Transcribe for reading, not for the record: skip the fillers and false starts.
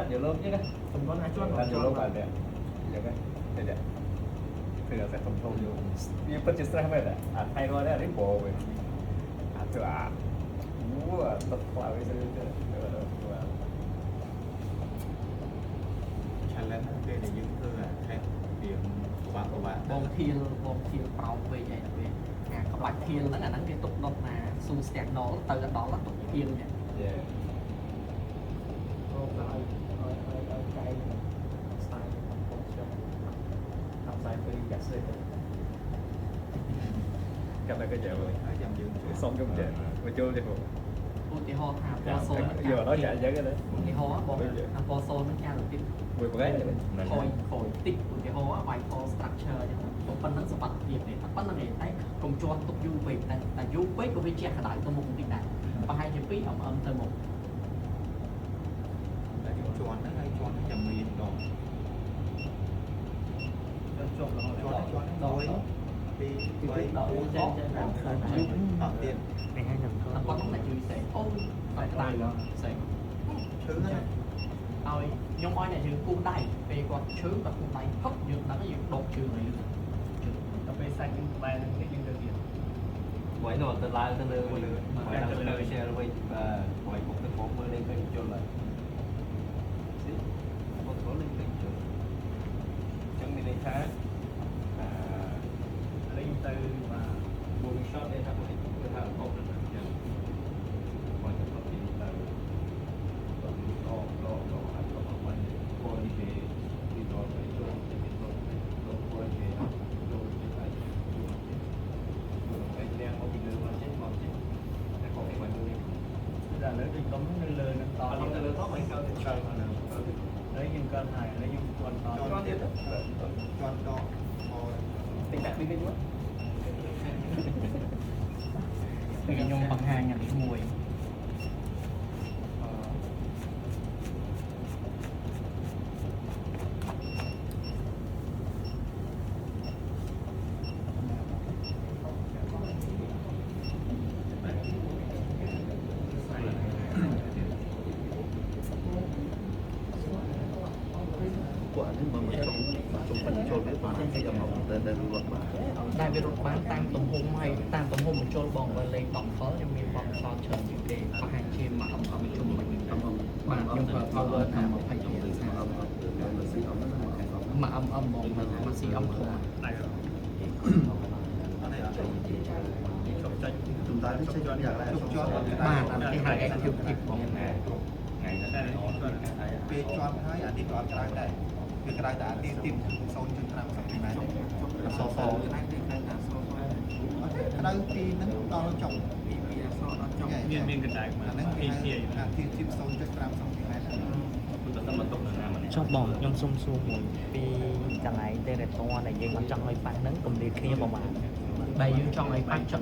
đặt nhiều lốp chứ đấy. សំខាន់អាចជាន់ Đặt nhiều lốp vào đấy យ៉ាងហ្នឹងតែគឺតែធំធំយូវាពិតជា stress មែនអាថៃរត់ដែរនេះបោវិញអាទៅអាវ៉ាតខ្លាវាស្រួលទៅ challenge ពេលដែលយើងធ្វើអាខេតរៀងពិបាកពិបាក បងធៀលបងធៀលប្រោពេកអីដល់ពេលអាក្បាច់ធៀលហ្នឹងអាហ្នឹងគេទុកដុតណាស៊ូស្ទាំងដលទៅដល់ទុកធៀលនេះ យេ អូឲ្យឲ្យឲ្យឲ្យកែង style របស់ខ្ញុំតាមខ្សែពេលកាសេត កាត់តែក៏យ៉ាងវិញ ហើយចាំយើងជួយ សុំខ្ញុំចេះមកចូលទេបង ឧទាហរណ៍ថាពណ៌សូន យកដល់ចាក់យ៉ាងហ្នឹង ឧទាហរណ៍បងថាពណ៌សូនហ្នឹងចាទៅ មួយប្រហែល ខយខយតិចឧទាហរណ៍បាយខ structure អញ្ចឹងទុកប៉ុណ្្នឹងសុវត្ថិភាពទេតែប៉ុណ្្នឹងឯងតែកុំជាន់ទុកយូរពេកតែតែយូរពេកក៏វាជះក្តៅទៅមុខបន្តិចដែរប្រហែលជា2 mm ទៅមុខ តែយើងជន់ហ្នឹងហើយជន់ចាំមានដង ជាប់រហូត ជន់ជន់1 2 3 4 5អត់ទៀត នេះហើយខ្ញុំ តែប៉ុណ្្នឹងតែជួយសេអូតែក្តៅសេ ឈឺណា ឲ្យខ្ញុំឲ្យអ្នកយើងគូសដៃពេលគាត់ឈឺគាត់គូសដៃផឹកយើងដឹងយើងដកជើងឲ្យលឿនជើង ដល់ពេលសាច់យើងក្បែរហ្នឹងយើងទៅទៀត ព្រោះនោះទៅឡើងទៅលើវិញបើឡើងទៅលើ share វិញបាទព្រោះពុកទៅក្រោមមើលលេងឃើញជុលហើយស៊ីពុកទៅលេងឃើញជុលអញ្ចឹងមានន័យថាអឺ ឥឡូវយើងទៅបាទ moving shot នេះថាគឺថាអបនឹងអញ្ចឹងបើទៅទៅទៅទៅដកដកដកអត់ទៅបានព្រោះនេះគេពីដល់ទៅចូលទៅទៅទៅព្រោះគេចូលទៅហើយចូលទៅទៅលៀងមកពីលើមកចេះមកចេះតែក៏គេបានមើល តែឥឡូវដូចដុំនៅលើនឹងត អត់ទៅលើថោមិនកើតទេ ឆ្លើយមកលើ ហើយយើងកើនហើយឥឡូវយើងជន់ត ជន់ទៀតជន់ដក តិចដាក់ពីវិញមក គឺខ្ញុំបង្ហាញអានេះមួយ ពួកអានេះមកមកចង់ចង់បញ្ចូលវាបានទីអំដែលរត់បាន ដែលវារត់បានតាមទំហំហើយតាមទំហំបញ្ចូលបងបើលេខ10ផលខ្ញុំមានបទពិសោធន៍ច្រើនជាងគេប្រហែលជា1 mm ជុំវិញ អំអំ បាទខ្ញុំប្រើ power តាម25 អំអំស៊ីអំណាអំ 1 mm បងមក CM ធំ អត់ទេអត់ទេ ជំដៅនេះចេញយ៉ាងไร ជន់អត់ បាទអានេះគេហៅ active tip បង ថ្ងៃហ្នឹង ពេលជន់ហើយអានេះក៏អត់ក្តៅដែរវាក្តៅតែអាទីទី0.5សង់ទីម៉ែត្រសសក្តៅពីហ្នឹងដល់ចុង ពីពីអក្សរដល់ចុង មានមានកណ្ដៅមក អាហ្នឹងគេ ពី ហៅ ជា អាទីទី0.5សង់ទីម៉ែត្រ ទៅទៅមកទុកនៅណាម្នាក់ ចុះបងខ្ញុំសុំសួរមួយពីកន្លែង territory ដែលយើងអត់ចង់ឲ្យប៉ះហ្នឹងគម្លាតគ្នាប្រហែល ដែលយើងចង់ឲ្យបាច់ច